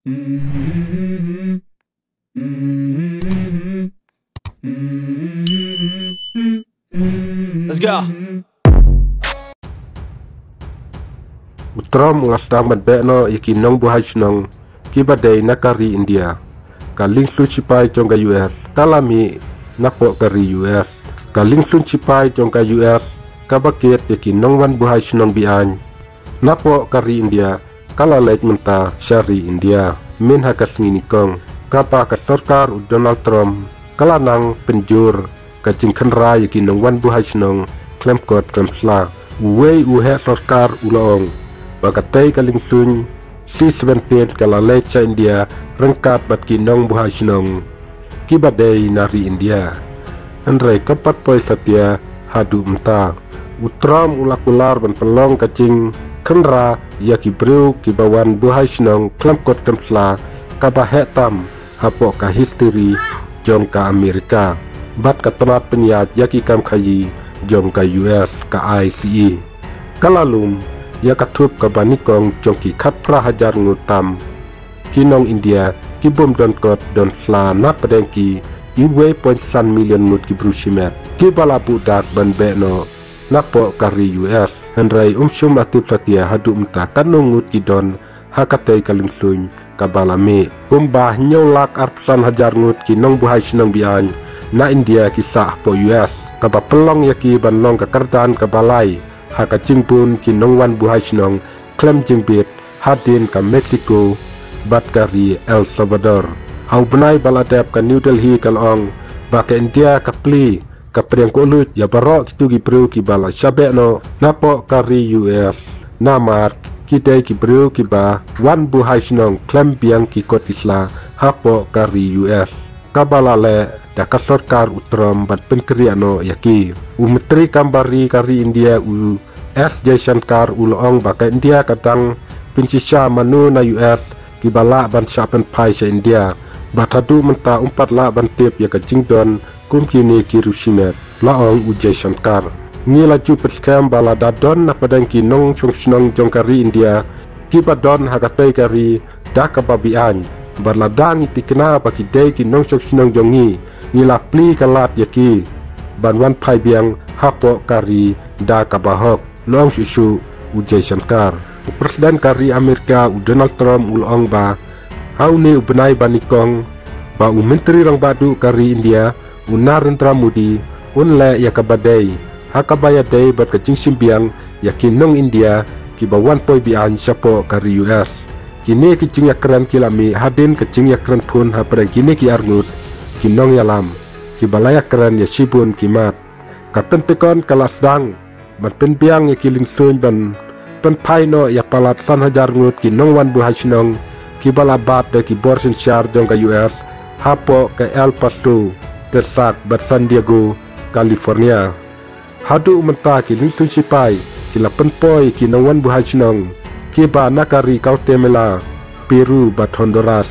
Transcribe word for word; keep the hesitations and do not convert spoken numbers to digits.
Let's go. U Trump u la sdang ban beh noh ïa ki nongbuhai shnong kiba dei na ka ri India. Ka liengsuiñ shipai jong ka U S ka la mih napoh ka ri U S. Ka liengsuiñ shipai jong ka U S kaba kit ïa ki nongwan buhai shnong be-aiñ napoh ka ri India ka la leit mynta sha ri India mynha ka sngi nyngkong, kaba ka sorkar u Donald Trump ka la nang pynjur ka jingkhynra ïa ki nongwan buhai shnong khlem kot khlem sla. Uwei u heh sorkar u la ong ba katei ka liengsuiñ C seventeen ka la leit sha India ryngkat bad ki nongbuhai shnong kiba dei na ri India. Hynrei kam pat poi satia haduh mynta. U Trump u la kular ban pynlong ka jingkhynra ïa ki briew kiba wan buhai shnong khlem kot khlem sla kaba heh tam hapoh ka history jong ka Amerika bad ka tnat pynïaid ïa ki kam khaïi jong ka U S, ka I C E. Ka la lum ïa ka thup kaba nyngkong jong ki khatphra hajar ngut tam ki nong India ki bym don kot don sla napdeng ki uwei point san million ngut ki briew shimet kiba la buh dak ban beh noh napoh ka ri U S. Hynrei um shym la tip satia haduh mynta katno ngut ki don ha katei ka liengsuiñ kaba la mih. Kumba hynñiew lak arphew san hajar ngut ki nongbuhai shnong be-aiñ na India ki sah hapoh U S, kaba pynlong ïa ki ban long ka kyrdan kaba lai ha ka jingbun ki nongwan buhai shnong khlem jingbit hadien ka Mexico bad ka ri El Salvador. Ha u bnai ba la dep ka New Delhi ka la ong ba ka India ka plie ka pdiang kohnguh ïa baroh kito ki briew kiba la shah beh noh napoh ka ri U S. Namar ki dei ki briew kiba wan buhai shnong khlem biang ki kot ki sla hapoh ka ri U S, kaba la leh da ka sorkar u Trump ban pynkhreh noh ïa ki. U Myntri Kam Bar Ri ka ri India u S Jaishankar u la ong ba ka India ka dang pynshisha mano na U S kiba lah ban shah pynphai sha India. Bad haduh mynta um pat lah ban tip ïa ka jingdon kum kine ki riewshimet, la ong u Jaishankar. Ngi la ju pyrkhat ba lada don napdeng ki nongshong shnong jong ka ri India kiba don ha katei ka ri da kaba be-aiñ, bad lada ngi tikna ba ki dei ki nongshong shnong jong ngi, ngi la plie ka lad ïa ki ban wan phai biang hapoh ka ri da kaba hok, la ong shuh shuh u Jaishankar. U President ka ri Amerika u Donald Trump u la ong ba ha une u bnai ba nyngkong ba u Myntri Rangbah Duh ka ri India u Narendra Modi un leh ïa kaba dei ha kaba ïadei bad ka jingshim biang ïa ki nong India kiba wan poi be-aiñ shapoh ka ri U S. Kine ki jingïakren ki la mih hadien ka jingïakren phone hapdeng kine ki arngut ki nongïalam kiba la ïakren ïa shibun ki mat. Ka Pentagon ka la sdang ban pynbiang ïa ki liengsuiñ ban pynphai noh ïa palat san hajar ngut ki nongwan buhai shnong kiba la bat da ki bor synshar jong ka U S hapoh ka El Paso, Tucson bad San Diego, California. Haduh mynta ki liengsuiñ shipai ki la pynpoi ki nongwan buhai shnong kiba na ka ri Guatemala, Peru bad Honduras.